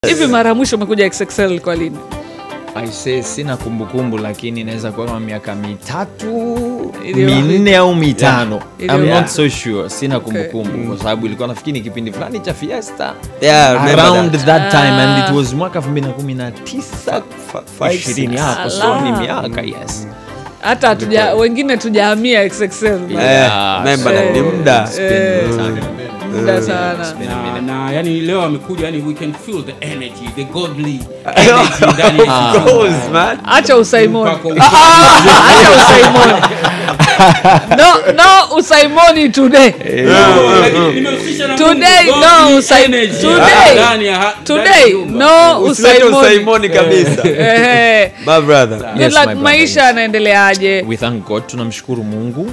Hivi mara mwisho umekuja XXL kwa lini? I say sina kumbukumbu, lakini inaweza kuwa kama miaka 3, 4 au 5. I'm not so sure. Sina kumbukumbu kwa sababu ilikuwa nafikiri kipindi fulani cha Fiesta. Yeah, around that time, and it was mwaka 2019 20 hapo, so ni miaka, yes. Hata wengine tujahamia XXL. Member ni muda. Muda sana. Na yani leo amekuja, yani we can feel the energy, the godly energy ndani ya goes, man. Acha usaimoni. Acha usaimoni. No usaimoni today. Today no usaimoni. Today no usaimoni kabisa. My brother. Good luck, maisha yanaendeleaje? We thank God, tunamshukuru Mungu.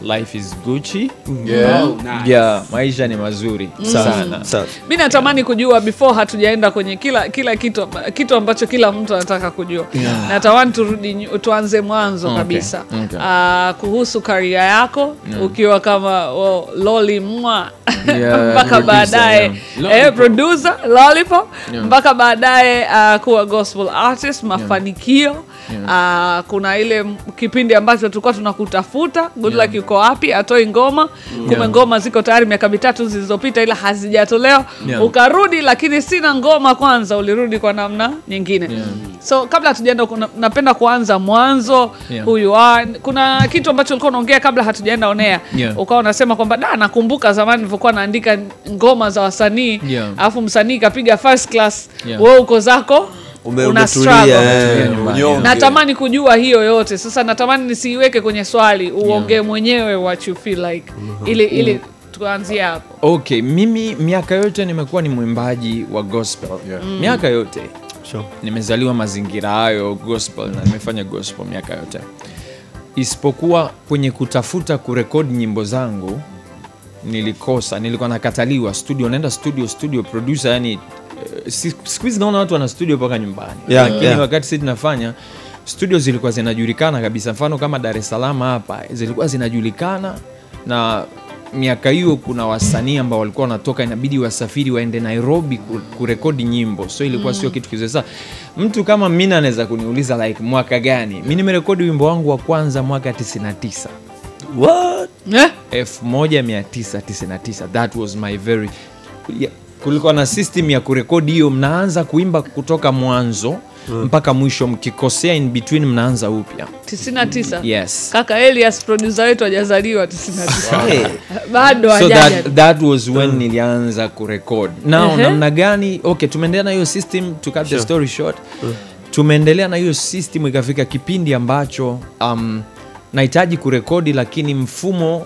Life is Gucci. Yeah. Oh, nice. Yeah, maisha ni mazuri sana. Mimi natamani kujua before hatujaenda kwenye kila kitu ambacho kila mtu anataka kujua. Natamani turudi tuanze mwanzo kabisa. Kuhusu career yako ukiwa kama Lolly Mwa mpaka baadaye producer Lollipop mpaka baadaye kuwa gospel artist, mafanikio. Kuna ile kipindi ambacho tulikuwa tunakutafuta, Good Luck yuko wapi, atoi ngoma, kumbe ngoma ziko tayari miaka 3 zilizopita ila hazijatolewa. Ukarudi lakini sina ngoma kwanza, ulirudi kwa namna nyingine. So kabla hatujaenda, napenda kuanza mwanzo. Huyu kuna kitu ambacho ulikuwa unaongea kabla hatujaenda on air. Ukawa unasema kwamba nakumbuka zamani nilipokuwa naandika ngoma za wasanii, alafu msanii kapiga first class, wewe uko zako una struggle. Natamani kujua hiyo yote. Sasa natamani nisiiweke kwenye swali, uongee mwenyewe what you feel like. Ili tuanzie hapo. Okay, mimi miaka yote nimekuwa ni mwimbaji wa gospel. Miaka yote. Sure. Nimezaliwa mazingira hayo gospel na nimefanya gospel miaka yote. Isipokuwa kwenye kutafuta kurekodi nyimbo zangu nilikosa, nilikuwa nakataliwa studio, naenda studio producer, yani siku hizi naona watu wana studio mpaka nyumbani. Lakini wakati sisi tunafanya studio zilikuwa zinajulikana kabisa. Mfano kama Dar es Salaam hapa zilikuwa zinajulikana, na miaka hiyo kuna wasanii ambao walikuwa wanatoka inabidi wasafiri waende Nairobi kurekodi nyimbo. So ilikuwa sio kitu kizuri. Sasa mtu kama mimi anaweza kuniuliza like mwaka gani? Mimi nimerekodi wimbo wangu wa kwanza mwaka 99. What? 1999. That was my very kulikuwa na system ya kurekodi hiyo, mnaanza kuimba kutoka mwanzo mpaka mwisho, mkikosea in between mnaanza upya. 99. Yes. Kaka Elias producer wetu hajazaliwa 99. Bado hajaja. So that was when nilianza kurekodi. Now namna gani? Okay, tumeendelea na hiyo system, to cut the story short. Tumeendelea na hiyo system ikafika kipindi ambacho nahitaji kurekodi, lakini mfumo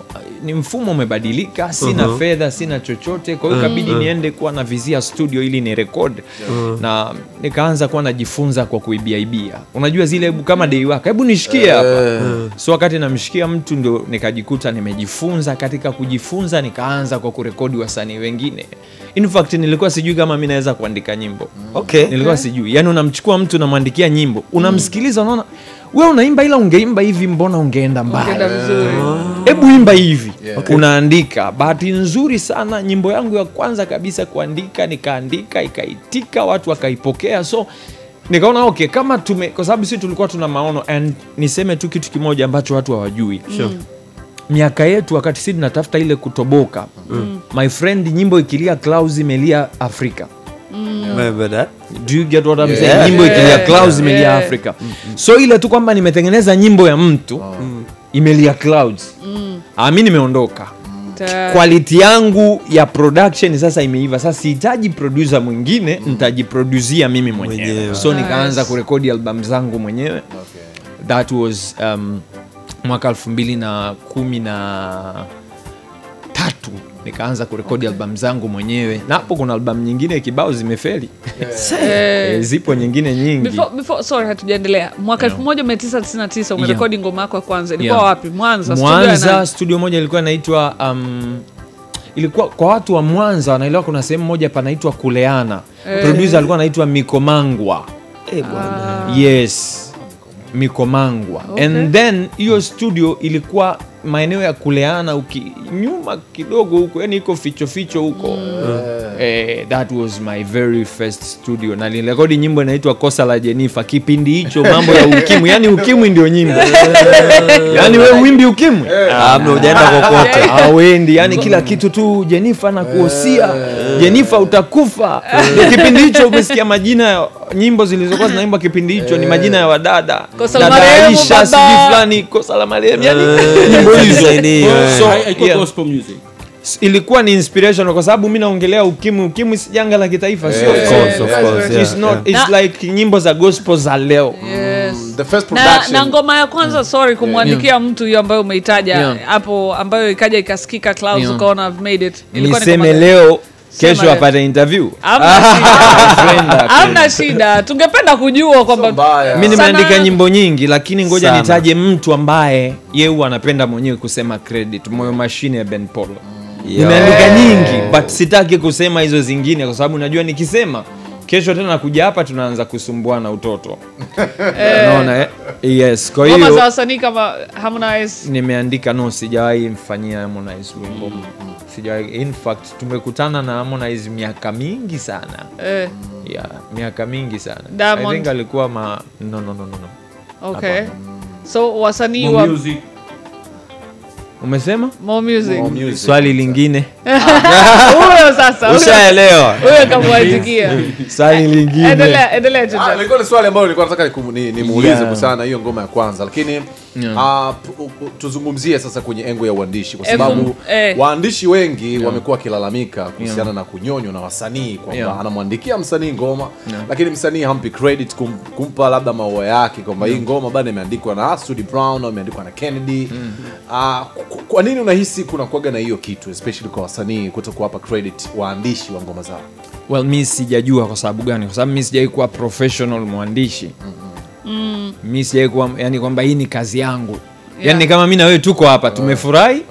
umebadilika, sina fedha, sina chochote. Kwa hiyo ikabidi niende kuwa na vizia studio ili ni record. Na nikaanza kuwa najifunza kwa kuibiaibia. Unajua zile hebu kama dei waka, hebu nishikie hapa. So wakati namshikia mtu ndio nikajikuta nimejifunza. Katika kujifunza nikaanza kwa kurekodi wasanii wengine. In fact nilikuwa sijui kama mimi naweza kuandika nyimbo. Okay. Nilikuwa sijui. Yaani unamchukua mtu unamwandikia nyimbo, unamsikiliza unaona wewe unaimba ila ungeimba hivi mbona ungeenda mbali. Hebu imba hivi. Okay. Unaandika. Bahati nzuri sana nyimbo yangu ya kwanza kabisa kuandika, nikaandika ikaitika, watu wakaipokea. So nikaona okay, kama tume, kwa sababu sisi tulikuwa tuna maono. And niseme tu kitu kimoja ambacho watu hawajui. Miaka yetu wakati sisi tunatafuta ile kutoboka. My friend, nyimbo ikilia Clouds imelia Afrika. Remember that? Do you get what I'm saying? Nyimbo ikilia Clouds imelia Africa. So ile tu kwamba nimetengeneza nyimbo ya mtu imelia Clouds. Mimi nimeondoka. Quality yangu ya production sasa imeiva. Sasa sihitaji producer mwingine, nitajiproducia mimi mwenyewe. So nikaanza kurekodi album zangu mwenyewe. That was mwaka 2013 nikaanza kurekodi album zangu mwenyewe. Na hapo kuna album nyingine kibao zimefeli. Zipo nyingine nyingi. Before sorry hatujaendelea. Mwaka 1999 umerekodi ngoma yako ya kwanza. Ilikuwa wapi? Mwanza. Mwanza studio moja ilikuwa inaitwa ilikuwa kwa watu wa Mwanza wanaelewa, kuna sehemu moja panaitwa Kuleana. Producer alikuwa anaitwa Mikomangwa. Bwana. Yes. Mikomangwa. And then hiyo studio ilikuwa maeneo ya Kuleana, nyuma kidogo huko, yani iko ficho ficho huko. That was my very first studio. Na nilirekodi nyimbo inaitwa Kosa la Jenifa. Kipindi hicho mambo ya ukimwi, yani ukimwi ndio nyimbo. Yani wewe uimbi ukimwi? Hamna, hujaenda kokote. Hawendi, yani kila kitu tu Jenifa na kuhosia. Jenifa utakufa. Kipindi hicho umesikia majina nyimbo zilizokuwa zinaimba kipindi hicho ni majina ya wadada. Kosa la Dada marehemu, Aisha, baba. sijui fulani, kosa la marehemu. Yani nyimbo hizo. So, Haikuwa gospel music. Ilikuwa ni inspiration kwa sababu mimi naongelea ukimwi. Ukimwi si janga la kitaifa, sio? Of course, of course, yeah, It's not, it's like nyimbo za gospel za leo. Yes. The first production. Na ngoma ya kwanza, sorry kumwandikia mtu hiyo ambayo umeitaja hapo, ambayo ikaja ikasikika Clouds, ukaona I've made it. Ilikuwa ni Niseme leo, kesho apate interview. Hamna shida. Tungependa kujua kwamba mimi nimeandika nyimbo nyingi, lakini ngoja nitaje mtu ambaye yeye huwa anapenda mwenyewe kusema credit, Moyo Mashine ya Ben Polo. Nimeandika nyingi but sitaki kusema hizo zingine kwa sababu najua nikisema kesho tena nakuja hapa tunaanza kusumbuana utoto. Unaona Yes, kwa hiyo ngoma za wasanii kama Harmonize nimeandika, no, sijawahi mfanyia Harmonize wimbo. Sijawahi. In fact tumekutana na Harmonize miaka mingi sana. Yeah, miaka mingi sana. Diamond. I think alikuwa no. Okay. So wasanii wa music. Umesema? More music. More music. Swali lingine. Huyo sasa. Ushaelewa. Huyo kamwatikia. Swali lingine. Endelea tu. Ilikuwa ni swali ambalo nilikuwa nataka nimuulize kuhusiana hiyo ngoma ya kwanza, lakini tuzungumzie sasa kwenye engo ya uandishi kwa sababu waandishi wengi wamekuwa wakilalamika kuhusiana na kunyonywa na wasanii kwamba anamwandikia msanii ngoma lakini msanii hampi credit kumpa labda maua yake kwamba hii ngoma bado imeandikwa na Sudi Brown au imeandikwa na Kennedy. Kwa nini unahisi kuna kuaga na hiyo kitu especially kwa wasanii kutokuwapa credit waandishi wa ngoma zao? Well, mimi sijajua kwa sababu gani, kwa sababu mimi sijawahi kuwa professional mwandishi. Mimi sijawahi kuwa, yani kwamba hii ni kazi yangu. Yani kama mimi na wewe tuko hapa tumefurahi.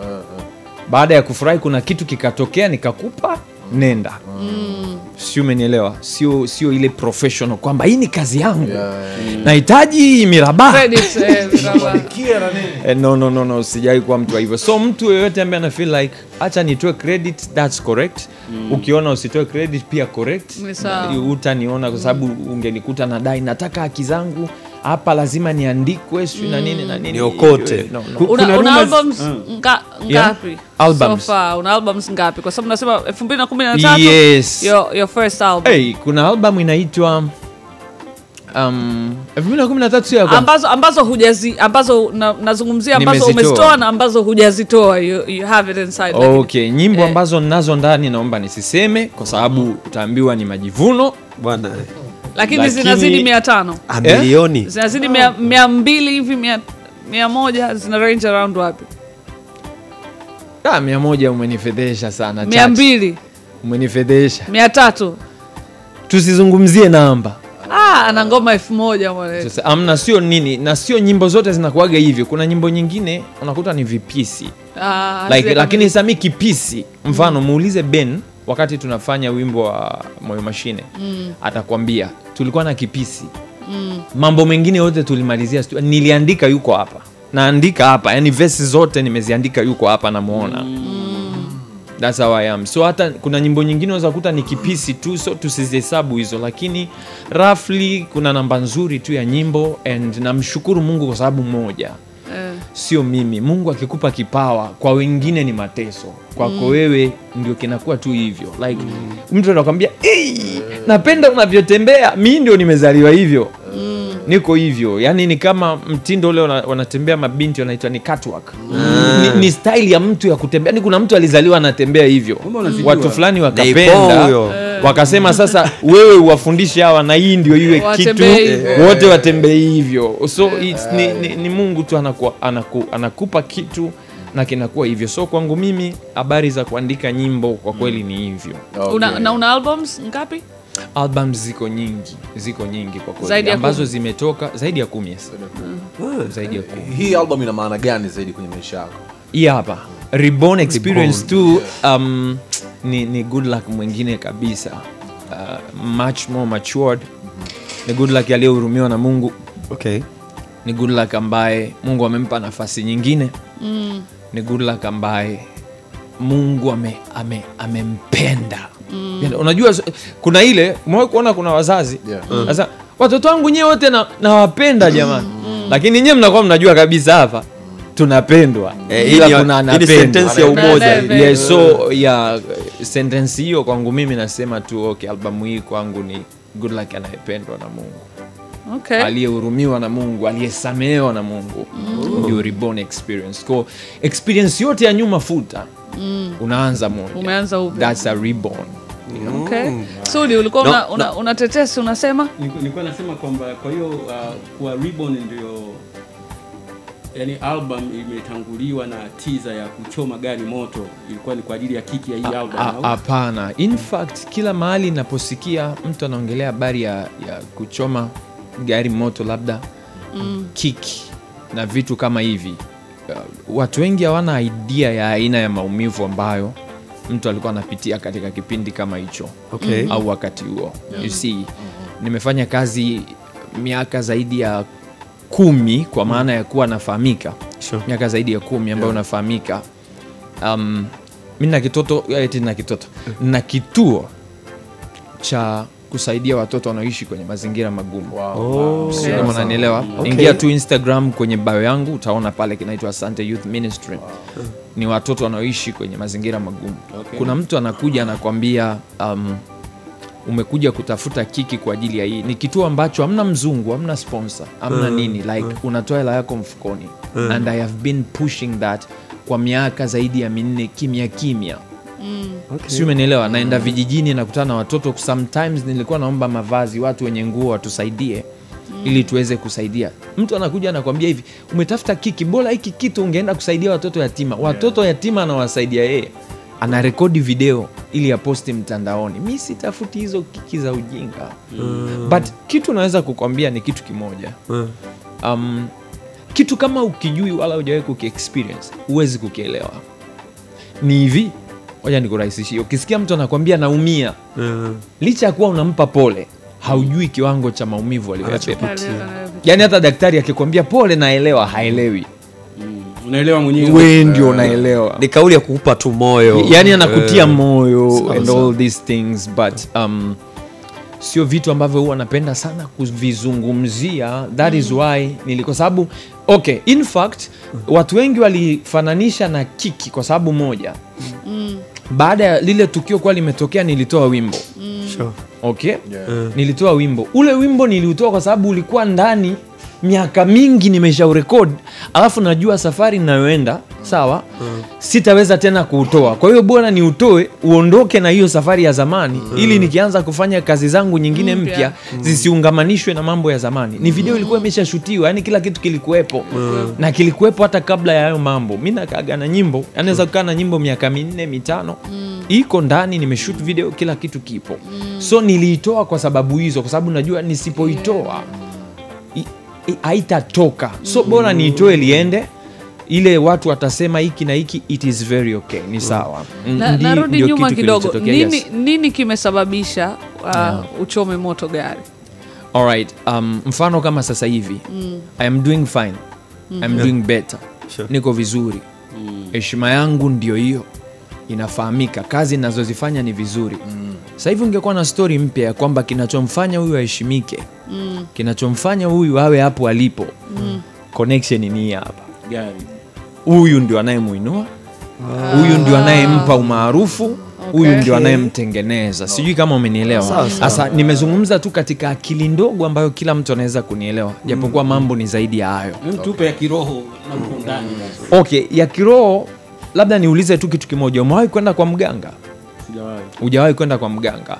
Baada ya kufurahi kuna kitu kikatokea nikakupa nenda. Sio, umenielewa? Sio ile professional kwamba hii ni kazi yangu. Nahitaji miraba. Credit, miraba. No, sijawahi kuwa mtu hivyo. So mtu yeyote ambaye ana feel like acha nitoe credit, that's correct. Ukiona usitoe credit pia correct. Utaniona kwa sababu ungenikuta nadai nataka haki zangu hapa lazima niandikwe sio na nini na nini. Niokote. No. Una albums ngapi? Albums. So far, una albums ngapi? Kwa sababu nasema 2013. Yes. Your first album. Hey, kuna album inaitwa 2013 sio yako. Ambazo hujazi, ambazo nazungumzia ambazo umezitoa na ambazo hujazitoa, you have it inside. Okay, nyimbo ambazo ninazo ndani naomba nisiseme kwa sababu utaambiwa ni majivuno bwana. Lakini zinazidi 500. Milioni. Zinazidi 200 hivi, 100, zina range around wapi? 100 umenifedhesha sana. 200. Umenifedhesha. 300. Tusizungumzie namba. Ana ngoma 1000 mwana. Sasa amna, sio nini, na sio nyimbo zote zinakuaga hivyo. Kuna nyimbo nyingine unakuta ni vipisi. Like, lakini sasa mimi kipisi, mfano muulize Ben wakati tunafanya wimbo wa Moyo Mashine, atakwambia tulikuwa na kipisi. Mambo mengine yote tulimalizia, niliandika yuko hapa. Naandika hapa, yani verse zote nimeziandika yuko hapa namuona. That's how I am. So hata kuna nyimbo nyingine unaweza kukuta ni kipisi tu, so tusizihesabu hizo, lakini roughly kuna namba nzuri tu ya nyimbo and namshukuru Mungu kwa sababu moja. Sio mimi. Mungu akikupa kipawa kwa wengine ni mateso, kwako wewe ndio kinakuwa tu hivyo. Like mtu anakuambia, "Hey, napenda unavyotembea." Mimi ndio nimezaliwa hivyo. Niko hivyo. Yani ni kama mtindo ule wanatembea mabinti wanaitwa ni catwalk. Ni style ya mtu ya kutembea. Yani kuna mtu alizaliwa anatembea hivyo. Watu fulani wakapenda. Wakasema sasa wewe uwafundishe hawa na hii ndio iwe kitu, wote watembee hivyo. So it's ni Mungu tu anakupa kitu na kinakuwa hivyo. So kwangu mimi habari za kuandika nyimbo kwa kweli ni hivyo. Okay. Una albums ngapi? Albums ziko nyingi kwa kweli ambazo zimetoka zaidi ya 10. Yes. Zaidi ya 10. Hii album ina maana gani zaidi kwenye maisha yako? Hii hapa Reborn Experience 2 ni good luck mwingine kabisa. Much more matured. Ni good luck aliyehurumiwa na Mungu. Okay. Ni good luck ambaye Mungu amempa nafasi nyingine. Ni good luck ambaye Mungu amempenda. Unajua kuna ile umewahi kuona kuna wazazi sasa watoto wangu nyewe wote nawapenda jamani, lakini nyewe mnakuwa mnajua kabisa hapa tunapendwa, ila kuna anapendwa. Sentence ya umoja. Yeah, so yeah, sentence hiyo kwangu mimi nasema tu okay, albamu hii kwangu ni Good Luck anayependwa na Mungu. Okay. Aliyehurumiwa na Mungu, aliyesamehewa na Mungu. Ndio reborn experience. Kwa experience yote ya nyuma futa. Unaanza moja. Umeanza upya. That's a reborn. Okay. Sudi, ulikuwa una tetesi unasema? Nilikuwa nasema kwamba kwa hiyo kwa reborn ndio yani album imetanguliwa na teaser ya kuchoma gari moto, ilikuwa ni kwa ajili ya kiki ya hii album au? Hapana. In fact kila mahali ninaposikia mtu anaongelea habari ya kuchoma gari moto labda kiki na vitu kama hivi, watu wengi hawana idea ya aina ya maumivu ambayo mtu alikuwa anapitia katika kipindi kama hicho. Okay. Au wakati huo. You see, nimefanya kazi miaka zaidi ya 10 kwa maana ya kuwa nafahamika. Sure. Miaka zaidi ya 10 ambayo nafahamika. Mimi na kitoto, eti na kitoto. Na kituo cha kusaidia watoto wanaoishi kwenye mazingira magumu. Wow. Sio kama unanielewa. Okay. Ingia tu Instagram kwenye bio yangu utaona pale kinaitwa Asante Youth Ministry. Wow. Ni watoto wanaoishi kwenye mazingira magumu. Okay. Kuna mtu anakuja anakuambia umekuja kutafuta kiki kwa ajili ya hii. Ni kituo ambacho hamna mzungu, hamna sponsor, hamna nini, like unatoa hela yako mfukoni. And I have been pushing that kwa miaka zaidi ya 4 kimya kimya. Okay. Sio, umenielewa? Naenda vijijini nakutana na watoto, sometimes nilikuwa naomba mavazi, watu wenye nguo watusaidie ili tuweze kusaidia. Mtu anakuja anakuambia hivi, umetafuta kiki, bora hiki kitu ungeenda kusaidia watoto yatima. Watoto yatima anawasaidia yeye. Anarekodi video ili aposti mtandaoni. Mimi sitafuti hizo kiki za ujinga. But kitu naweza kukwambia ni kitu kimoja. Kitu kama ukijui wala hujawahi kukiexperience, huwezi kukielewa. Ni hivi, ngoja nikurahisishie. Ukisikia mtu anakuambia naumia, licha ya kuwa unampa pole, haujui kiwango cha maumivu aliyoyapitia. Yaani hata daktari akikwambia pole naelewa, haelewi. Unaelewa mwenyewe. Wewe ndio unaelewa. Ni kauli ya kukupa tu moyo. Yaani anakutia moyo and all these things, but sio vitu ambavyo huwa napenda sana kuvizungumzia. That is why kwa sababu okay, in fact watu wengi walifananisha na kiki kwa sababu moja. Baada ya lile tukio kwa limetokea nilitoa wimbo. Sure. Okay? Yeah. Nilitoa wimbo. Ule wimbo niliutoa kwa sababu ulikuwa ndani miaka mingi nimeshaurekodi, alafu najua safari ninayoenda, sawa? Sitaweza tena kuutoa. Kwa hiyo bora niutoe, uondoke na hiyo safari ya zamani, ili nikianza kufanya kazi zangu nyingine mpya zisiungamanishwe na mambo ya zamani. Ni video ilikuwa imeshashutiwa, yani kila kitu kilikuwepo. Na kilikuwepo hata kabla ya hayo mambo. Mimi nakaaga na nyimbo, yani naweza kukaa na nyimbo miaka 4, 5. Iko ndani, nimeshoot video, kila kitu kipo. So niliitoa kwa sababu hizo, kwa sababu najua nisipoitoa haitatoka. So bora niitoe liende, ile watu watasema hiki na hiki, it is very okay, ni sawa. Narudi nyuma kidogo. Nini kimesababisha uchome moto gari? All right, mfano kama sasa hivi, I am doing fine. I'm doing better. Sure. Niko vizuri. Heshima yangu ndio hiyo, inafahamika, kazi ninazozifanya ni vizuri. Sasa hivi ungekuwa na story mpya ya kwamba kinachomfanya huyu aheshimike, kinachomfanya huyu awe hapo alipo, connection ni hapa. Gari. Huyu ndio anayemuinua, huyu ndio anayempa umaarufu, huyu ndio anayemtengeneza. Sijui kama umenielewa. Sasa nimezungumza tu katika akili ndogo ambayo kila mtu anaweza kunielewa, japokuwa mambo ni zaidi ya hayo. Mtupe ya kiroho na uko ndani. Okay, ya kiroho labda niulize tu kitu kimoja. Umewahi kwenda kwa mganga? Sijawahi. Hujawahi kwenda kwa mganga.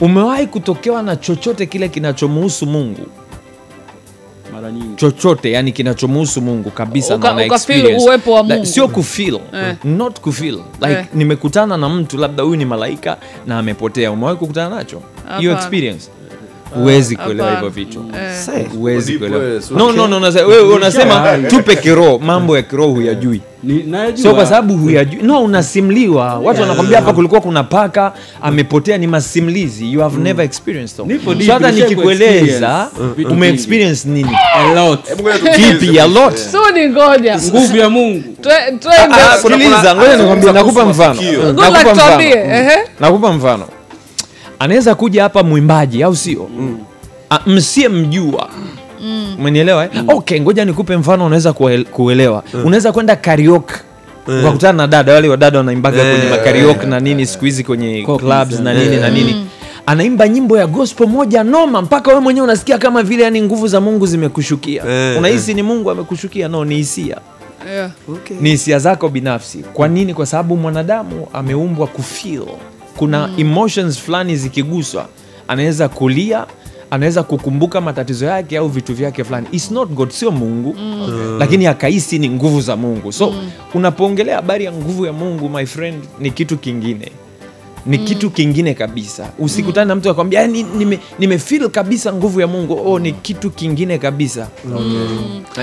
Umewahi kutokewa na chochote kile kinachomhusu Mungu? Mara nyingi. Chochote yani kinachomhusu Mungu kabisa, na experience uwepo wa Mungu. Sio kufeel, not kufeel. Like nimekutana na mtu labda huyu ni malaika na amepotea. Umewahi kukutana nacho? Hiyo experience? Huwezi kuelewa hivyo vitu. Huwezi kuelewa. No, wewe unasema tupe kiroho, mambo ya kiroho huyajui. So kwa sababu huyajui, no, unasimliwa. Watu wanakwambia hapa kulikuwa kuna paka amepotea, ni masimlizi. You have never experienced them. So hata nikikueleza ume experience nini? A lot. Kipi a lot? So ni ngoja. Nguvu ya Mungu. Twende. Sikiliza, ngoja nikwambie, nakupa mfano. Nakupa mfano. Anaweza kuja hapa mwimbaji au sio? Msiyemjua. Umenielewa? Okay, ngoja nikupe mfano unaweza kuelewa. Unaweza kwenda karaoke. Ukakutana na dada, wale wadada wanaimbaga kwenye karaoke na nini siku hizi kwenye clubs na nini na nini. Anaimba nyimbo ya gospel moja noma mpaka wewe mwenyewe unasikia kama vile yani nguvu za Mungu zimekushukia. Unahisi ni Mungu amekushukia? No, ni hisia. Okay. Ni hisia zako binafsi. Kwa nini? Kwa sababu mwanadamu ameumbwa kufeel. Kuna emotions fulani zikiguswa, anaweza kulia, anaweza kukumbuka matatizo yake au vitu vyake fulani. It's not God, sio Mungu. Lakini akahisi ni nguvu za Mungu. So unapoongelea habari ya nguvu ya Mungu, my friend, ni kitu kingine. Ni kitu kingine kabisa. Usikutane na mtu akwambia nime feel kabisa nguvu ya Mungu. Oh, ni kitu kingine kabisa.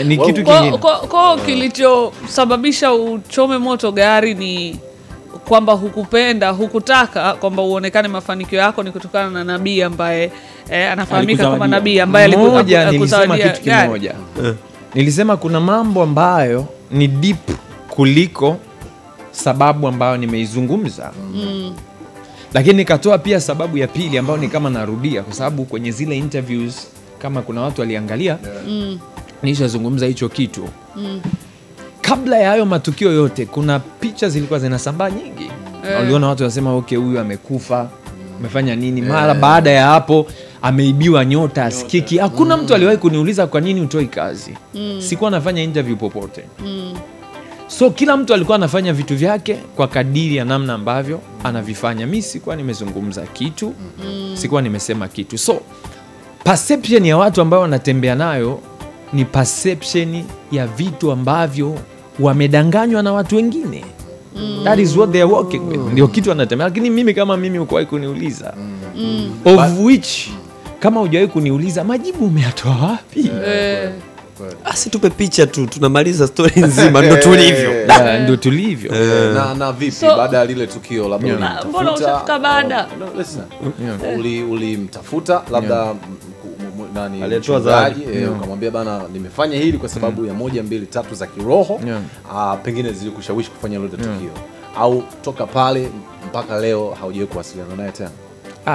Ni kitu kingine. Kwa kilichosababisha uchome moto gari ni kwamba hukupenda, hukutaka kwamba uonekane mafanikio yako ni kutokana na nabii ambaye anafahamika kama nabii ambaye alikuzawadia. Nilisema kitu kimoja. Nilisema kuna mambo ambayo ni deep kuliko sababu ambayo nimeizungumza. Lakini nikatoa pia sababu ya pili ambayo ni kama narudia, kwa sababu kwenye zile interviews kama kuna watu waliangalia, nilishazungumza hicho kitu. Kabla ya hayo matukio yote kuna picha zilikuwa zinasambaa nyingi. Uliona watu wanasema okay, huyu amekufa, amefanya nini? Mara baada ya hapo ameibiwa nyota, asikiki. Hakuna mtu aliwahi kuniuliza kwa nini utoi kazi. Sikuwa nafanya interview popote. So kila mtu alikuwa anafanya vitu vyake kwa kadiri ya namna ambavyo anavifanya. Mimi sikuwa nimezungumza kitu, sikuwa nimesema kitu. So perception ya watu ambao wanatembea nayo ni perception ya vitu ambavyo wamedanganywa na watu wengine. That is what they are working with. Ndio kitu wanatembea. Lakini mimi kama mimi hukuwahi kuniuliza. Of which kama hujawahi kuniuliza majibu umeyatoa wapi? Asi tupe picha tu, tunamaliza story nzima, ndo tulivyo. Ndo tulivyo. Na vipi baada ya lile tukio labda ulimtafuta? Mbona ushafika baada? No, listen. Ulimtafuta labda nani mchungaji, ukamwambia bana nimefanya hili kwa sababu ya 1 2 3 za kiroho, pengine zilikushawishi kufanya lile tukio, au toka pale mpaka leo haujawahi kuwasiliana naye tena?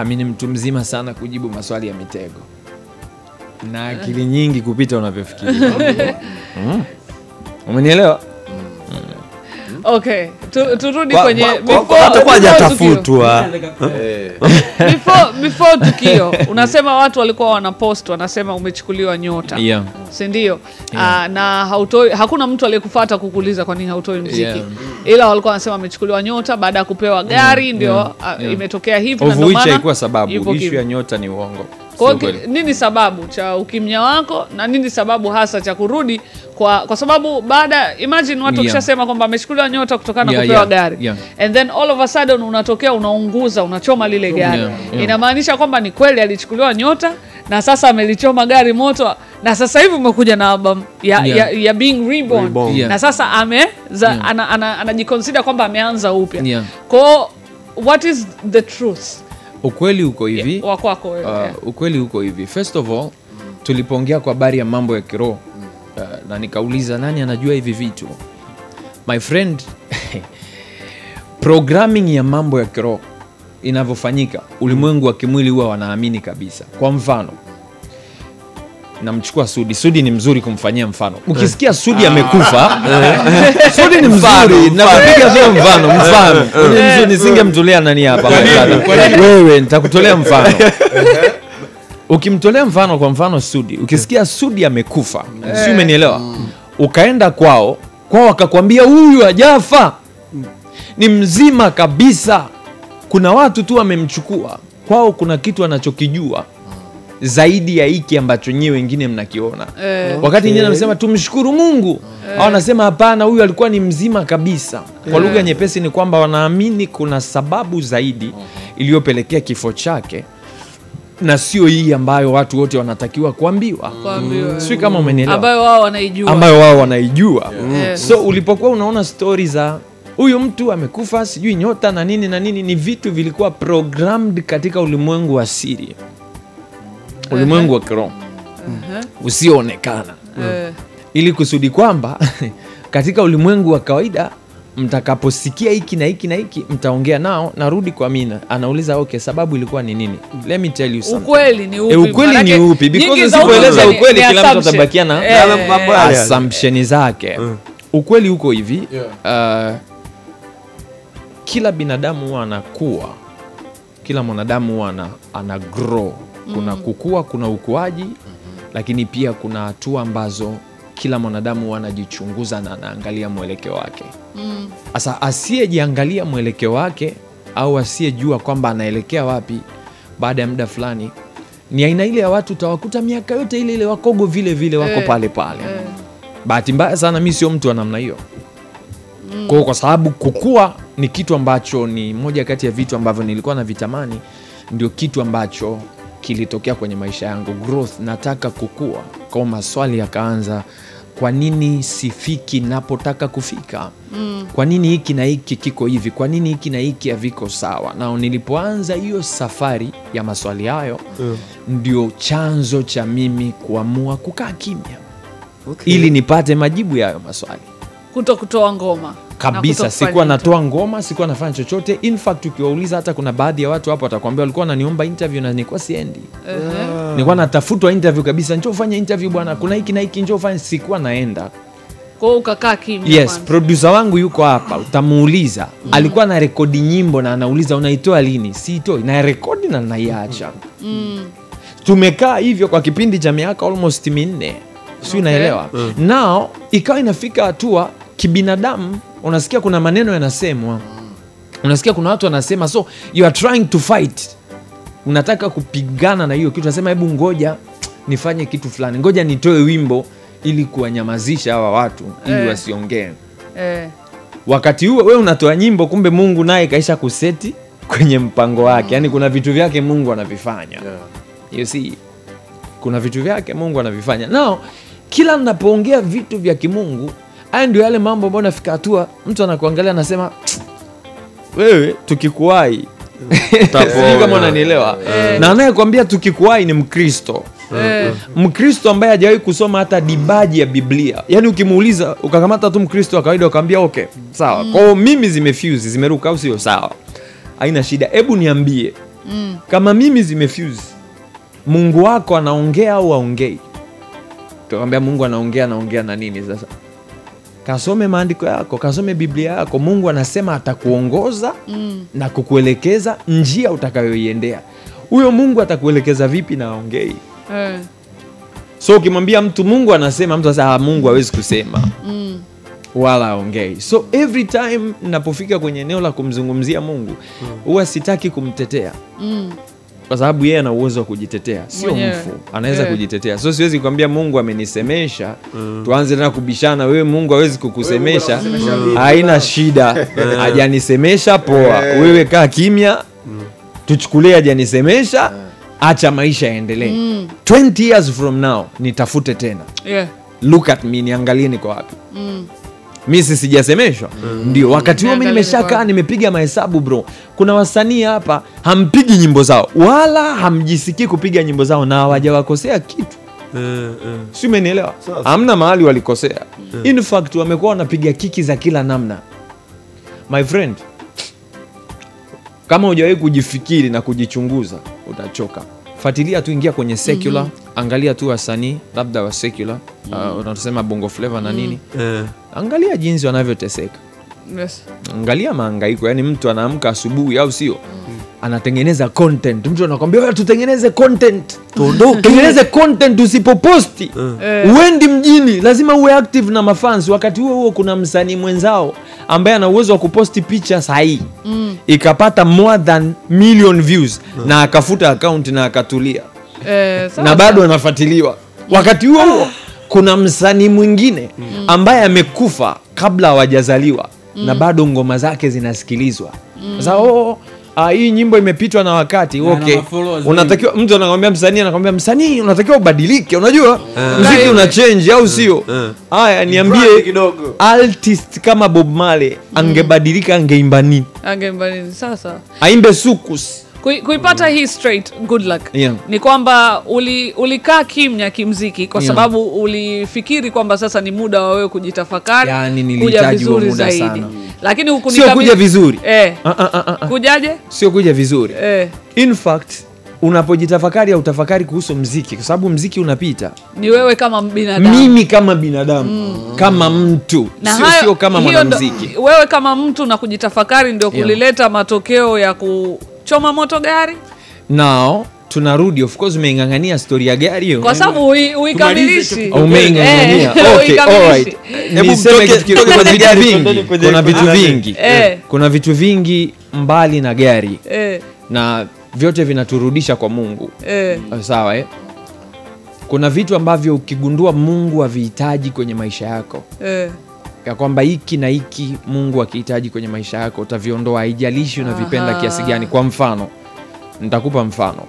Mimi ni mtu mzima sana kujibu maswali ya mitego na akili nyingi kupita unavyofikiria. Umenielewa? Okay, turudi kwenye hata hajatafutwa. Before tukio, unasema watu walikuwa wanapost wanasema umechukuliwa nyota. Si ndio? Na hautoi, hakuna mtu aliyekufuata kukuuliza kwa nini hautoi muziki. Ila walikuwa wanasema amechukuliwa nyota baada ya kupewa gari, ndio imetokea hivi, na ndio maana haikuwa sababu. Issue ya nyota ni uongo. Kwa nini sababu cha ukimya wako na nini sababu hasa cha kurudi kwa sababu baada imagine watu wakishasema kwamba amechukuliwa nyota kutokana na kupewa gari. And then all of a sudden unatokea unaunguza, unachoma lile gari. Inamaanisha kwamba ni kweli alichukuliwa nyota na sasa amelichoma gari moto, na sasa hivi umekuja na album ya being reborn. Na sasa anajiconsider kwamba ameanza upya. Kwa what is the truth? Ukweli uko hivi. Wako wewe. Ukweli uko hivi. First of all, tulipoongea kwa habari ya mambo ya kiroho, na nikauliza nani anajua hivi vitu. My friend, programming ya mambo ya kiroho inavyofanyika, ulimwengu wa kimwili huwa wanaamini kabisa. Kwa mfano, namchukua Sudi. Sudi ni mzuri kumfanyia mfano. Ukisikia Sudi amekufa, Sudi ni mzuri, nakupiga sio mfano, mfano. Ni mzuri, nisingemtolea nani hapa. Wewe nitakutolea mfano. Ukimtolea mfano, kwa mfano Sudi, ukisikia Sudi amekufa, si umenielewa? Ukaenda kwao wakakwambia huyu hajafa, ni mzima kabisa. Kuna watu tu wamemchukua. Kwao kuna kitu anachokijua zaidi ya hiki ambacho nyinyi wengine mnakiona. Wakati nyinyi mnasema tumshukuru Mungu, hao wanasema hapana, huyu alikuwa ni mzima kabisa. Kwa lugha nyepesi ni kwamba wanaamini kuna sababu zaidi iliyopelekea kifo chake Na sio hii ambayo watu wote wanatakiwa kuambiwa. Sio kama umenielewa. Ambayo wao wanaijua. So ulipokuwa unaona story za huyu mtu amekufa, sijui nyota na nini na nini, ni vitu vilikuwa programmed katika ulimwengu wa siri. Ulimwengu wa kiroho. Usioonekana. Ili kusudi kwamba katika ulimwengu wa kawaida mtakaposikia hiki na hiki na hiki mtaongea nao. Narudi kwa Amina, anauliza okay, sababu ilikuwa ni nini? Let me tell you something. Ukweli ni upi? Ukweli ni upi? Because usipoeleza ukweli kila mtu atabakia na assumption zake. Ukweli uko hivi, kila binadamu huwa anakuwa, kila mwanadamu huwa ana grow. Kuna kukua, kuna ukuaji, lakini pia kuna hatua ambazo kila mwanadamu anajichunguza na anaangalia mwelekeo wake. Sasa asiyejiangalia mwelekeo wake au asiyejua kwamba anaelekea wapi, baada ya muda fulani ni aina ile ya watu utawakuta miaka yote ile ile wakogo vile vile wako pale pale. Bahati mbaya sana mimi sio mtu wa namna hiyo. Kwa sababu kukua ni kitu ambacho ni moja kati ya vitu ambavyo nilikuwa navitamani, ndio kitu ambacho kilitokea kwenye maisha yangu. Growth, nataka kukua. Kwa maswali yakaanza, kwa nini sifiki napotaka kufika? Kwa nini hiki na hiki kiko hivi? Kwa nini hiki na hiki haviko sawa? Na nilipoanza hiyo safari ya maswali hayo, ndio chanzo cha mimi kuamua kukaa kimya. Ili nipate majibu ya hayo maswali. Kutokutoa ngoma kabisa. Sikuwa natoa ngoma, sikuwa nafanya chochote. In fact ukiwauliza hata kuna baadhi ya watu hapo watakwambia walikuwa wananiomba interview na nilikuwa siendi. Nilikuwa natafutwa interview kabisa, njoo fanya interview bwana, kuna hiki na hiki njoo fanya, sikuwa naenda. Kwa hiyo ukakaa kimya. Yes, producer wangu yuko hapa, utamuuliza. Alikuwa na rekodi nyimbo na anauliza unaitoa lini? Siitoi, na rekodi na naiacha. Tumekaa hivyo kwa kipindi cha miaka almost 4. Sio, unaelewa? Now ikawa inafika hatua kibinadamu unasikia kuna maneno yanasemwa. Unasikia kuna watu wanasema, so you are trying to fight. Unataka kupigana na hiyo kitu, unasema hebu ngoja nifanye kitu fulani. Ngoja nitoe wimbo ili kuwanyamazisha hawa watu ili wasiongee. Wakati huo wewe unatoa nyimbo, kumbe Mungu naye kaisha kuseti kwenye mpango wake. Yaani kuna vitu vyake Mungu anavifanya. You see, kuna vitu vyake Mungu anavifanya. Now kila ninapoongea vitu vya kimungu, haya ndio yale mambo ambayo nafika hatua mtu anakuangalia anasema wewe tukikuwahi Sijui kama unanielewa. Na anayekwambia tukikuwahi ni Mkristo. Mkristo ambaye hajawahi kusoma hata dibaji ya Biblia. Yaani ukimuuliza ukakamata tu Mkristo wa kawaida ukamwambia okay, sawa. Kwa hiyo mimi zimefuse, zimeruka au sio sawa? Haina shida. Hebu niambie. Kama mimi zimefuse, Mungu wako anaongea au haongei? Tukamwambia Mungu anaongea, anaongea na nini sasa? Kasome maandiko yako, kasome Biblia yako. Mungu anasema atakuongoza na kukuelekeza njia utakayoiendea. Huyo Mungu atakuelekeza vipi na aongei? So ukimwambia mtu Mungu anasema, mtu anasema Mungu hawezi kusema. Wala aongei. So every time ninapofika kwenye eneo la kumzungumzia Mungu, huwa sitaki kumtetea. Kwa sababu yeye ana uwezo wa kujitetea, sio mfu, anaweza kujitetea. So siwezi kuambia Mungu amenisemesha, tuanze tena kubishana, wewe Mungu hawezi kukusemesha. Haina shida. Hajanisemesha poa. Wewe kaa kimya. Tuchukulie hajanisemesha, acha maisha yaendelee. 20 years from now nitafute tena. Look at me, niangalie niko wapi. Mimi sijasemeshwa. Ndio wakati huo mimi nimeshakaa nimepiga mahesabu bro. Kuna wasanii hapa hampigi nyimbo zao wala hamjisikii kupiga nyimbo zao na hawajawakosea kitu. Si umenielewa? Hamna mahali walikosea. In fact wamekuwa wanapiga kiki za kila namna. My friend, kama hujawahi kujifikiri na kujichunguza utachoka. Fuatilia tu, ingia kwenye secular, angalia tu wasanii labda wa secular, unasema Bongo Flava na nini. Angalia jinsi wanavyoteseka. Angalia mahangaiko, yani mtu anaamka asubuhi au sio? Anatengeneza content. Mtu anakuambia wewe tutengeneze content. Tuondoke. Tengeneze content usipoposti. Uendi mjini, lazima uwe active na mafans. Wakati huo huo kuna msanii mwenzao ambaye ana uwezo wa kuposti picha sahihi. Ikapata more than million views na akafuta account na akatulia. Na bado anafuatiliwa. Wakati huo huo kuna msanii mwingine ambaye amekufa kabla hawajazaliwa na bado ngoma zake zinasikilizwa. Sasa Hii nyimbo imepitwa na wakati. Okay. Unatakiwa, mtu anakuambia msanii, anakuambia msanii unatakiwa ubadilike, unajua? Muziki una change au sio? Haya, niambie artist kama Bob Marley angebadilika angeimba nini? Angeimba nini sasa? Aimbe sukus. Kuipata hii straight, good luck. Ni kwamba ulikaa kimya kimziki kwa sababu ulifikiri kwamba sasa ni muda wa wewe kujitafakari, yani kuja vizuri zaidi. Sana. Lakini sio kuja vizuri. Kujaje? Sio kuja vizuri. In fact, unapojitafakari au utafakari kuhusu mziki, kwa sababu mziki unapita. Ni wewe kama binadamu. Mimi kama binadamu, kama mtu, sio kama mwanamuziki. Wewe kama mtu na kujitafakari ndio kulileta matokeo ya kuchoma moto gari. Now tunarudi, of course umeingangania story ya gari hiyo. Kwa sababu uikamilishi. Umeingangania. Okay, all right. Hebu mtoke kwenye gari vingi. Kuna vitu vingi. Kuna vitu vingi mbali na gari. Na vyote vinaturudisha kwa Mungu. Sawa eh? Kuna vitu ambavyo ukigundua Mungu havihitaji kwenye maisha yako. Ya kwamba hiki na hiki Mungu akihitaji kwenye maisha yako utaviondoa, haijalishi unavipenda kiasi gani. Kwa mfano, nitakupa mfano.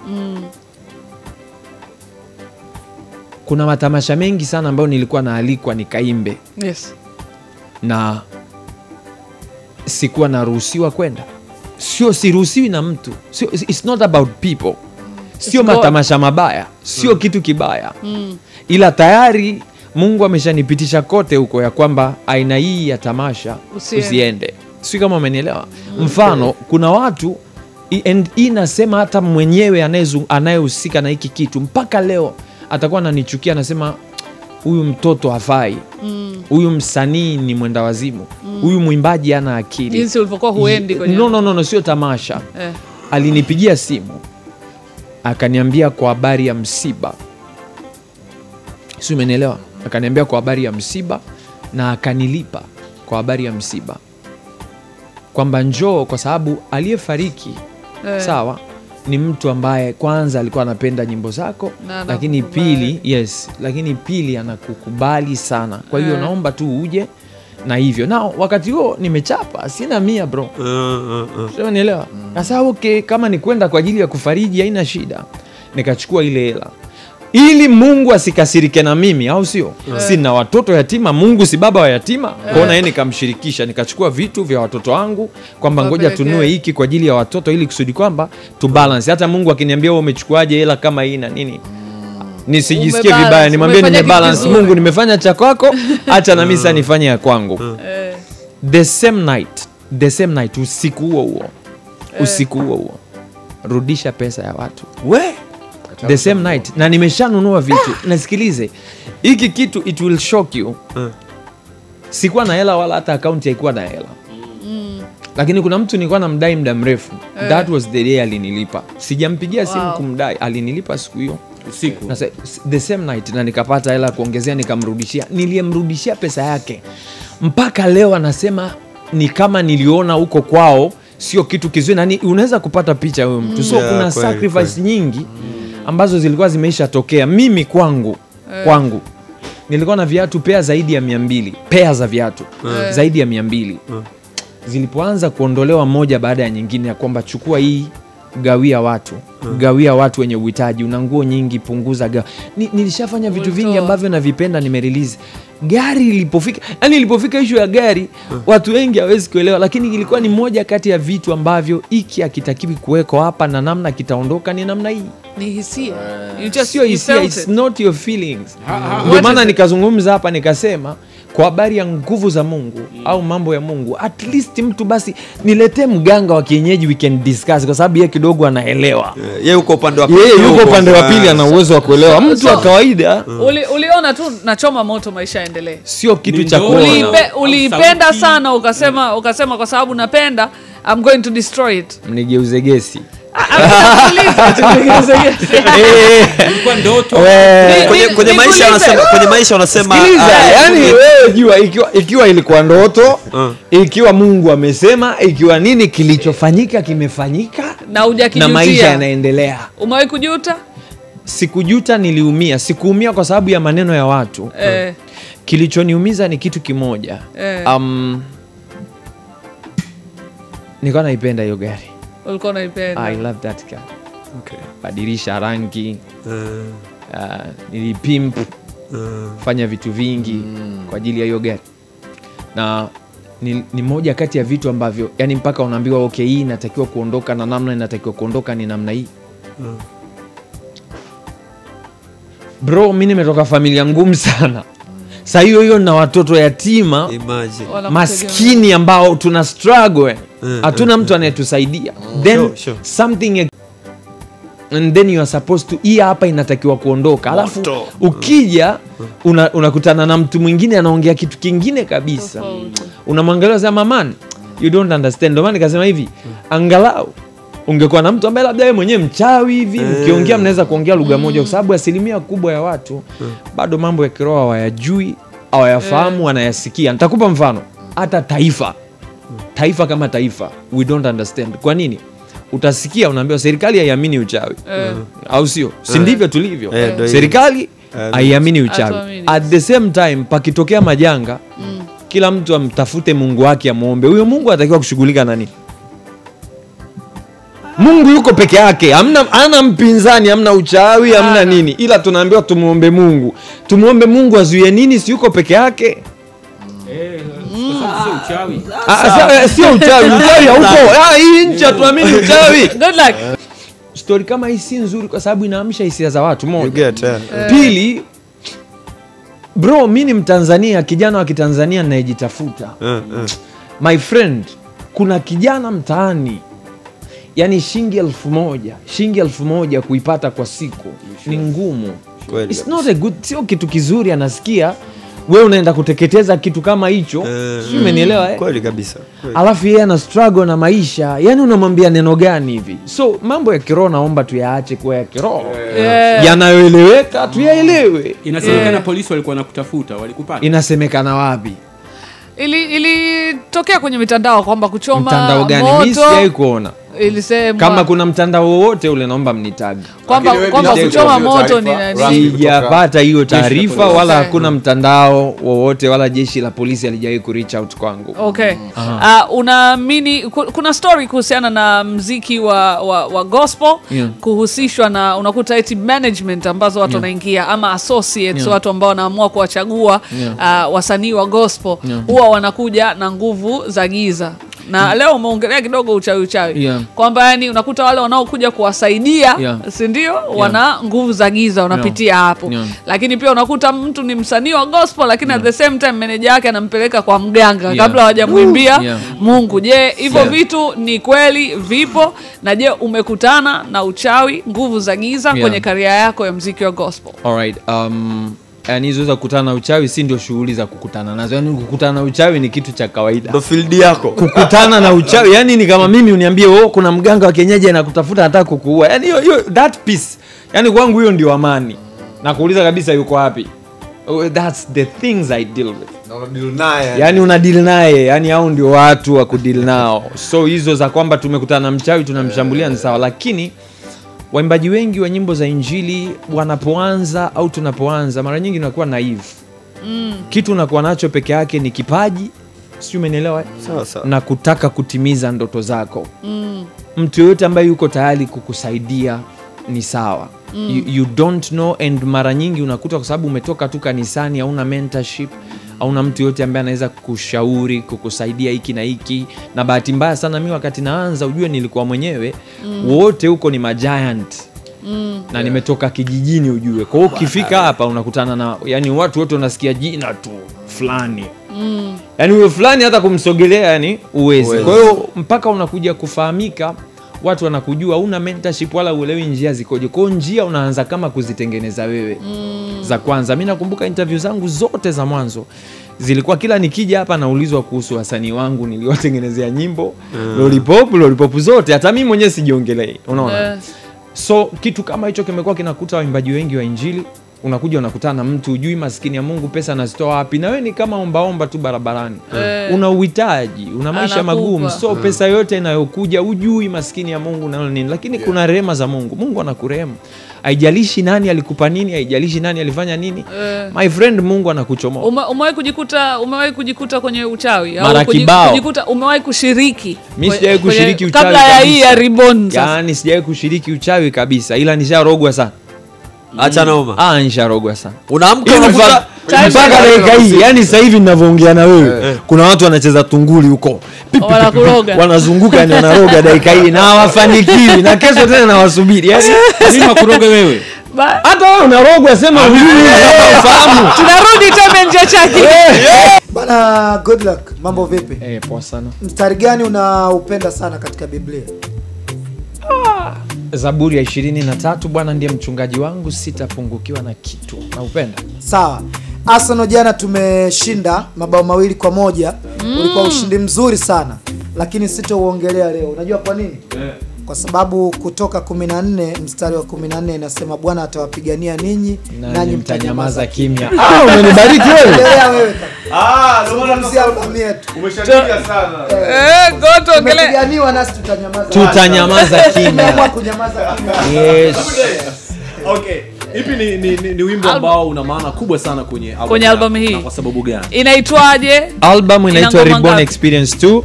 Kuna matamasha mengi sana ambayo nilikuwa naalikwa nikaimbe. Yes. Na sikuwa naruhusiwa kwenda. Sio siruhusiwi na mtu. Sio, it's not about people. Sio matamasha mabaya, sio kitu kibaya. Ila tayari Mungu ameshanipitisha kote huko ya kwamba aina hii ya tamasha usiende. Sio kama umenielewa. Mfano, kuna watu and inasema hata mwenyewe anayehusika na hiki kitu mpaka leo atakuwa ananichukia, anasema huyu mtoto hafai. Huyu msanii ni mwenda wazimu. Huyu mwimbaji hana akili. Jinsi ulivyokuwa huendi kwenye. No, sio tamasha. Alinipigia simu akaniambia kwa habari ya msiba. Sio, umenielewa? Akaniambia kwa habari ya msiba na akanilipa kwa habari ya msiba. Kwamba njoo, kwa sababu aliyefariki sawa ni mtu ambaye kwanza alikuwa anapenda nyimbo zako, lakini pili, yes, lakini pili anakukubali sana. Kwa hiyo naomba tu uje na hivyo. Na wakati huo nimechapa, sina 100 bro. Sio, unielewa? Sasa okay, kama ni kwenda kwa ajili ya kufariji haina shida. Nikachukua ile hela. Ili Mungu asikasirike na mimi, au sio? Sina watoto yatima, Mungu si baba wa yatima. Kwa hiyo nikamshirikisha, nikachukua vitu vya watoto wangu kwamba ngoja tunue hiki kwa ajili ya watoto ili kusudi kwamba tu balance. Hata Mungu akiniambia wewe umechukuaje hela kama hii na nini, nisijisikie vibaya, nimwambie nimebalance. Mungu, nimefanya cha kwako, acha na mimi sasa nifanye ya kwangu. The same night, usiku huo huo, rudisha pesa ya watu. We the same night, na nimeshanunua vitu. Nasikilize, hiki kitu it will shock you. Sikuwa na hela wala hata account haikuwa na hela. Lakini kuna mtu nilikuwa namdai muda mrefu. That was the day alinilipa. Sijampigia simu kumdai, alinilipa siku hiyo usiku. Na the same night, na nikapata hela kuongezea, nikamrudishia. Niliyemrudishia pesa yake mpaka leo anasema ni kama niliona huko kwao sio kitu kizuri, na unaweza kupata picha huyo mtu. So kuna sacrifice nyingi ambazo zilikuwa zimeisha tokea. Mimi kwangu nilikuwa na viatu pea zaidi ya 200, pea za viatu zaidi ya 200. Zilipoanza kuondolewa moja baada ya nyingine, ya kwamba chukua hii, gawia watu, gawia watu wenye uhitaji, una nguo nyingi punguza, gawa. Nilishafanya vitu vingi ambavyo navipenda, nimerelease. Gari ilipofika, yani ilipofika issue ya gari, watu wengi hawezi kuelewa, lakini ilikuwa ni moja kati ya vitu ambavyo hiki hakitakiwi kuweko hapa, na namna kitaondoka ni namna hii. Ni hisia. You just sio hisia, it's not your feelings. Ndio maana nikazungumza hapa nikasema kwa habari ya nguvu za Mungu au mambo ya Mungu, at least mtu basi niletee mganga wa kienyeji, we can discuss, kwa sababu yeye kidogo anaelewa. Yeye yuko upande wa pili. Yeye yuko upande wa pili, ana uwezo wa kuelewa. Mtu wa kawaida uliona tu nachoma moto, maisha yaendelee. Sio kitu cha kuona. Uliipenda sana ukasema kwa sababu napenda, I'm going to destroy it. Mnigeuze gesi. Ilikuwa ndoto. Kwenye maisha wanasema, kwenye maisha wanasema, yani wewe jua ikiwa ilikuwa ndoto, ikiwa Mungu amesema, ikiwa nini kilichofanyika kimefanyika na hujakijutia, na maisha yanaendelea. Umewahi kujuta? Sikujuta, niliumia. Sikuumia kwa sababu ya maneno ya watu. Kilichoniumiza ni kitu kimoja. Nilikuwa naipenda hiyo gari. Ulikuwa unaipenda. I love that car. Okay. Badilisha rangi. Nilipimp. Fanya vitu vingi kwa ajili ya hiyo gari. Na ni moja kati ya vitu ambavyo yani mpaka unaambiwa okay, hii inatakiwa kuondoka na namna inatakiwa kuondoka ni namna hii. Bro, mimi nimetoka familia ngumu sana. Sasa hiyo hiyo na watoto yatima, maskini ambao tuna struggle. Hatuna mtu anayetusaidia. Then something and then you are supposed to, hii hapa inatakiwa kuondoka. Alafu ukija unakutana na mtu mwingine anaongea kitu kingine kabisa. Unamwangalia sema man, you don't understand. Ndio maana nikasema hivi, angalau ungekuwa na mtu ambaye labda yeye mwenyewe mchawi hivi, mkiongea mnaweza kuongea lugha moja, kwa sababu asilimia kubwa ya watu bado mambo ya kiroho hawayajui, hawayafahamu, wanayasikia. Nitakupa mfano, hata taifa kama taifa, we don't understand. Kwa nini? Utasikia unaambiwa serikali haiamini uchawi. Au sio? Si ndivyo tulivyo? Serikali haiamini uchawi. At the same time pakitokea majanga, kila mtu amtafute Mungu wake amuombe. Huyo Mungu atakiwa kushughulika na nini? Mungu yuko peke yake, hamna ana mpinzani, hamna uchawi, hamna nini. Ila tunaambiwa tumuombe Mungu. Tumuombe Mungu azuie nini? Si yuko peke yake? Sio uchawi. Sio uchawi, uchawi haupo. Hii nchi hatuamini uchawi. Good luck. Story kama hii si nzuri kwa sababu inaamsha hisia za watu. Moja. Pili, bro, mimi ni Mtanzania, kijana wa Kitanzania ninayejitafuta. My friend, kuna kijana mtaani, yani shilingi 1000, shilingi 1000 kuipata kwa siku ni ngumu. It's not a good, sio kitu kizuri anasikia. Wewe unaenda kuteketeza kitu kama hicho. Sio, umenielewa Kweli kabisa. Alafu yeye ana struggle na maisha. Yaani unamwambia neno gani hivi? So mambo ya kiroho naomba tuyaache kuwa ya kiroho. Yanayoeleweka tuyaelewe. Inasemekana polisi walikuwa wanakutafuta, walikupata. Inasemekana wapi? Ilitokea kwenye mitandao kwamba kuchoma mtandao gani? Mimi sijawahi kuona. Ilisema kama kuna mtandao wowote ule naomba mnitag. Kwamba kuchoma moto ni nani? Sijapata hiyo taarifa wala hakuna mtandao wowote wala jeshi la polisi halijawahi ku reach out kwangu. Okay. Unaamini kuna story kuhusiana na muziki wa gospel kuhusishwa na unakuta eti management ambazo watu wanaingia ama associates, watu ambao wanaamua kuwachagua wasanii wa gospel huwa wanakuja na nguvu za giza. Na leo umeongelea kidogo uchawi. Kwamba yani unakuta wale wanaokuja kuwasaidia, si ndio? Wana nguvu za giza wanapitia hapo. Lakini pia unakuta mtu ni msanii wa gospel lakini at the same time manager yake anampeleka kwa mganga kabla hawajamwimbia Mungu. Je, hivyo vitu ni kweli vipo? Na je, umekutana na uchawi, nguvu za giza kwenye career yako ya muziki wa gospel? All right. Yani hizo za kukutana na uchawi si ndio shughuli za kukutana nazo. Yani kukutana na uchawi ni kitu cha kawaida. Ndio field yako. Kukutana na uchawi yani ni kama mimi uniambie wewe kuna mganga wa kienyeji anakutafuta anataka kukuua. Yani hiyo that peace. Yani kwangu hiyo ndio amani. Na kuuliza kabisa yuko wapi. That's the things I deal with. Na una deal naye. Yani una deal naye, yani hao ndio watu wa kudeal nao. So hizo za kwamba tumekutana na mchawi tunamshambulia ni sawa, lakini waimbaji wengi wa nyimbo za injili wanapoanza au tunapoanza mara nyingi unakuwa naive. Kitu unakuwa nacho peke yake ni kipaji, si umenielewa? Sawa sawa. Na kutaka kutimiza ndoto zako. Mtu yote ambaye yuko tayari kukusaidia ni sawa. You don't know, and mara nyingi unakuta kwa sababu umetoka tu kanisani, hauna mentorship, hauna mtu yote ambaye anaweza kukushauri, kukusaidia hiki na hiki. Na bahati mbaya sana mimi wakati naanza ujue nilikuwa mwenyewe, wote huko ni magiant. Na nimetoka kijijini ujue. Kwa hiyo ukifika hapa unakutana na yani watu wote unasikia jina tu fulani. Yani huyo fulani hata kumsogelea yani uwezi. Kwa hiyo mpaka unakuja kufahamika, watu wanakujua, una mentorship wala uelewi njia zikoje. Kwa hiyo njia unaanza kama kuzitengeneza wewe. Za kwanza mimi nakumbuka interview zangu zote za mwanzo zilikuwa kila nikija hapa naulizwa kuhusu wasanii wangu niliotengenezea nyimbo, Lollipop zote, hata mimi mwenyewe sijiongelei, unaona? So kitu kama hicho kimekuwa kinakuta waimbaji wengi wa injili. Unakuja unakutana na mtu hujui maskini ya Mungu pesa anazitoa wapi, na wewe ni kama ombaomba tu barabarani. Una uhitaji, una maisha magumu, so pesa yote inayokuja hujui maskini ya Mungu na nini, lakini kuna rehema za Mungu. Mungu anakurehemu. Haijalishi nani alikupa nini, haijalishi nani alifanya nini. My friend, Mungu anakuchomoa. Umewahi kujikuta kwenye uchawi au kujikuta umewahi kushiriki? Mimi sijawahi kushiriki uchawi kabla ya hii ya Reborn sasa. Yaani sijawahi kushiriki uchawi kabisa, ila nisharogwa sana. Acha noma. Nisharogwa sana. Unaamka unakuta mpaka dakika hii, yani sasa hivi ninavyoongea na wewe, kuna watu wanacheza tunguli huko. Wanazunguka yani wanaroga dakika hii na hawafanikiwi, na kesho tena nawasubiri. Yani nini wakuroge wewe? Hata wewe unarogwa, sema hujui kama ufahamu. Tunarudi tena nje chake. Bana, good luck. Mambo vipi? Poa sana. Mstari gani unaupenda sana katika Biblia? Zaburi ya 23, Bwana ndiye mchungaji wangu, sitapungukiwa na kitu. Naupenda. Sawa. Arsenal jana tumeshinda mabao 2-1. Ulikuwa ushindi mzuri sana. Lakini sitauongelea leo. Unajua kwa nini? Kwa sababu Kutoka 14 mstari wa 14 inasema Bwana atawapigania ninyi nanyi mtanyamaza kimya. Umenibariki wewe. Wewe. Ndio maana albamu yetu. Umeshangilia sana. Goto ongelea. Tumepiganiwa nasi tutanyamaza. Tutanyamaza kimya. Kunyamaza kimya. Yes. Okay. Ipi ni wimbo ambao una maana kubwa sana kwenye album hii? Na kwa sababu gani? Inaitwaje? Album inaitwa Reborn Experience 2.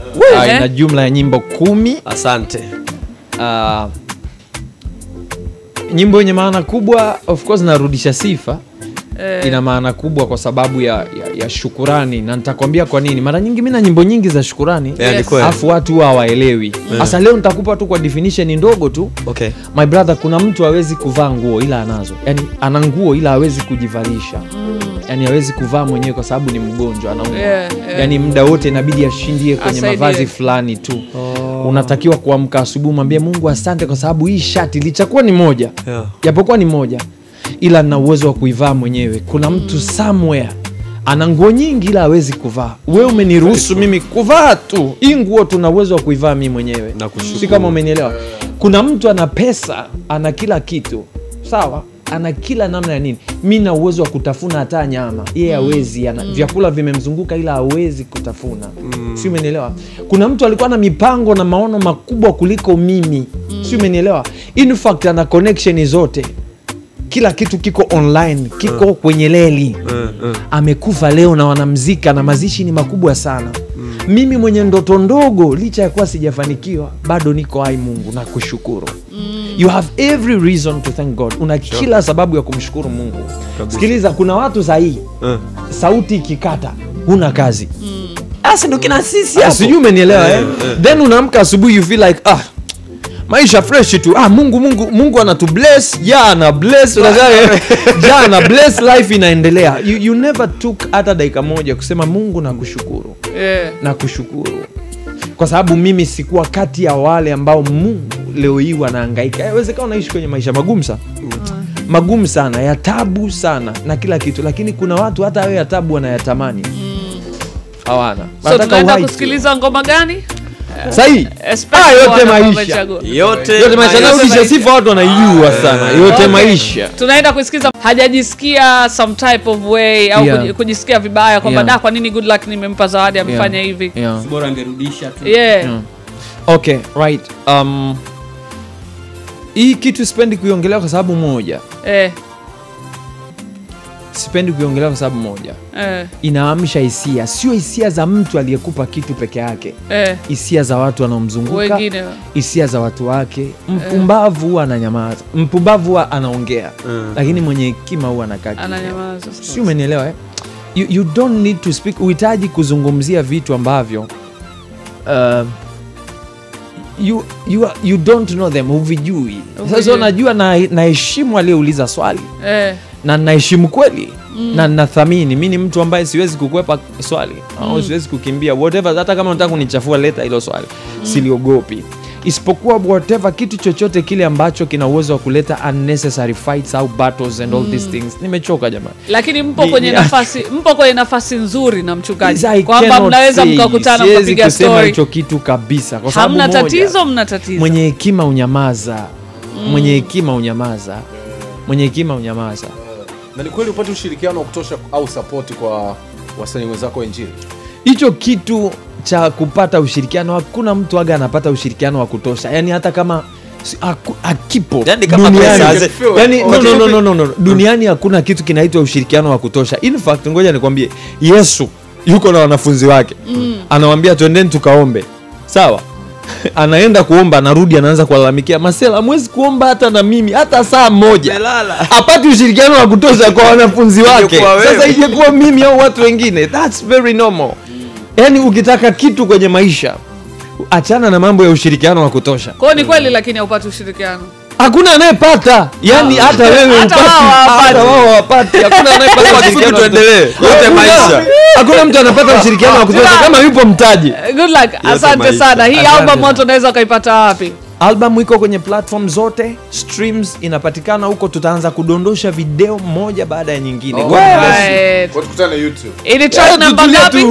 Ina jumla ya nyimbo 10. Asante. Nyimbo yenye maana kubwa, of course narudisha sifa. Ina maana kubwa kwa sababu ya shukurani, na nitakwambia kwa nini. Mara nyingi mimi na nyimbo nyingi za shukurani, afu watu huwa hawaelewi. Sasa leo nitakupa tu kwa definition ndogo tu. Okay. My brother, kuna mtu hawezi kuvaa nguo ila anazo. Yaani ana nguo ila hawezi kujivalisha. Yaani hawezi kuvaa mwenyewe kwa sababu ni mgonjwa, anaumwa. Yaani muda wote inabidi ashindie kwenye mavazi fulani tu. Unatakiwa kuamka asubuhi mwambie Mungu asante kwa sababu hii shati lichakuwa ni moja. Japokuwa ni moja, ila na uwezo wa kuivaa mwenyewe. Kuna mtu somewhere ana nguo nyingi ila hawezi kuvaa. Wewe umeniruhusu mimi kuvaa tu. Hii nguo tuna uwezo wa kuivaa mimi mwenyewe. Si kama umenielewa? Kuna mtu ana pesa, ana kila kitu. Sawa? Ana kila namna ya nini. Mimi na uwezo wa kutafuna hata nyama. Yeye hawezi, ana vyakula vimemzunguka ila hawezi kutafuna. Si umenielewa? Kuna mtu alikuwa na mipango na maono makubwa kuliko mimi. Si umenielewa? In fact ana connection zote. Kila kitu kiko online, kiko kwenye leli. Amekufa leo na wanamzika na mazishi ni makubwa sana. Mimi mwenye ndoto ndogo, licha ya kuwa sijafanikiwa, bado niko hai. Mungu na kushukuru. You have every reason to thank God. Una kila sababu ya kumshukuru Mungu. Sikiliza, kuna watu sahihi, sauti ikikata huna kazi. Asa ndo kina sisi hapo. Sijui umenielewa eh? Then unaamka asubuhi you feel like maisha fresh tu. Mungu anatu bless. Ana bless. Ana bless, life inaendelea. You never took hata dakika moja kusema Mungu nakushukuru. Nakushukuru. Kwa sababu mimi sikuwa kati ya wale ambao Mungu leo hii wanahangaika. Inawezekana unaishi kwenye maisha magumu sana. Magumu sana, ya tabu sana na kila kitu, lakini kuna watu hata hayo ya tabu wanayatamani. Hawana. So tunaenda kusikiliza ngoma gani? Sahi. Yote maisha. Yote maisha. Narudisha sifa watu wanaijua sana. Yote maisha. Tunaenda kusikiza. Hajajisikia some type of way au kujisikia vibaya kwamba da kwa nini Good Luck nimempa zawadi amefanya hivi. Si bora angerudisha tu. Okay, right. Hii kitu sipendi kuiongelea kwa sababu moja. Sipendi kuiongelea kwa sababu moja. Inaamsha hisia, sio hisia za mtu aliyekupa kitu peke yake. Hisia za watu wanaomzunguka, hisia za watu wake. Mpumbavu huwa ananyamaza, mpumbavu huwa anaongea, lakini mwenye hekima huwa anakaa kimya. Ananyamaza. Sio, umenielewa eh? You don't need to speak. Uhitaji kuzungumzia vitu ambavyo you don't know them, huvijui. Sasa unajua, naheshimu aliyeuliza swali. Na naheshimu kweli. Na nathamini. Mimi ni mtu ambaye siwezi kukwepa swali au siwezi kukimbia whatever. Hata kama unataka kunichafua leta hilo swali, siliogopi. Isipokuwa whatever, kitu chochote kile ambacho kina uwezo wa kuleta unnecessary fights au battles and all these things. Nimechoka jamani. Lakini mpo kwenye nafasi, mpo kwenye nafasi nzuri na mchungaji kwamba mnaweza mkakutana mkapiga story. Siwezi hicho kitu kabisa kwa sababu hamna tatizo, mna tatizo. Mwenye hekima unyamaza. Mwenye hekima unyamaza. Mwenye hekima unyamaza. Na ni kweli upate ushirikiano wa kutosha au support kwa wasanii wenzako wa injili? Hicho kitu cha kupata ushirikiano, hakuna mtu aga anapata ushirikiano wa kutosha. Yani hata kama hakipo. Yani kama pesa. Yani no. Duniani hakuna kitu kinaitwa ushirikiano wa kutosha. In fact, ngoja nikwambie, Yesu yuko na wanafunzi wake. Anawaambia twendeni tukaombe. Sawa? Anaenda kuomba, anarudi anaanza kulalamikia, "Masela, hamwezi kuomba hata na mimi hata saa moja." Hapati ushirikiano wa kutosha kwa wanafunzi wake. Sasa ije kuwa mimi au watu wengine, that's very normal. Yaani ukitaka kitu kwenye maisha, achana na mambo ya ushirikiano wa kutosha. Kwa ni kweli lakini haupati ushirikiano. Hakuna anayepata. Yaani hata wewe upati, hata wao hawapati. Hakuna anayepata ushirikiano. Tuendelee. Yote maisha. Hakuna mtu anapata ushirikiano wa kutosha kama yupo mtaji. Good luck. Asante sana. Hii album watu wanaweza kaipata wapi? Album iko kwenye platform zote, streams inapatikana huko. Tutaanza kudondosha video moja baada ya nyingine. Kwa tukutane YouTube. Ini track namba ngapi?